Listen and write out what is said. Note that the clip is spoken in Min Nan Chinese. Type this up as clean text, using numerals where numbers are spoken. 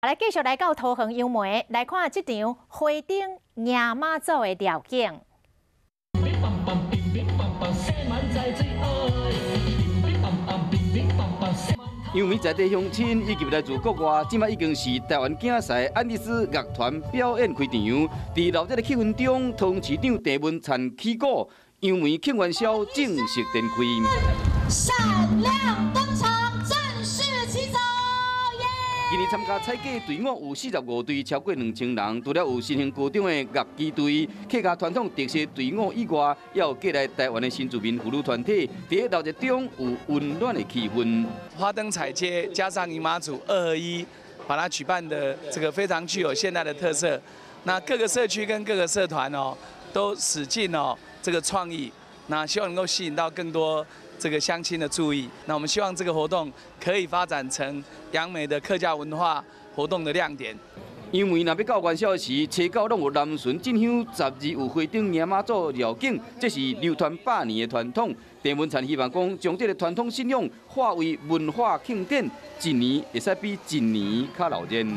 來繼續來到桃園楊梅，來看這場花燈迎媽祖的繞境。楊梅在地鄉親以及來自國外，這擺已經是台灣囝婿安第斯樂團表演開場。佇熱鬧的氣氛中，桃園市長鄭文燦起鼓，楊梅慶元宵正式展開。閃亮登場，正式起走！今年參加踩粿隊伍有45隊，超過2000人。除了有新興高中的樂器隊、客家傳統特色隊伍以外，也有過來台灣的新住民婦女團體。佇熱鬧中有溫暖的氣氛。花燈踩街加上迎媽祖二合一，把它舉辦的這個非常具有現代的特色。那各個社區跟各個社團哦，都使盡哦這個創意，那希望能夠吸引到更多這個鄉親的注意。那我們希望這個活動可以發展成楊梅的客家文化活動的亮點。楊梅若欲到元宵時，初九攏有南巡進香，12有花燈迎媽祖繞境，這是流傳百年的傳統。鄭文燦希望講，將這個傳統信仰化為文化慶典，一年會使比一年較熱鬧。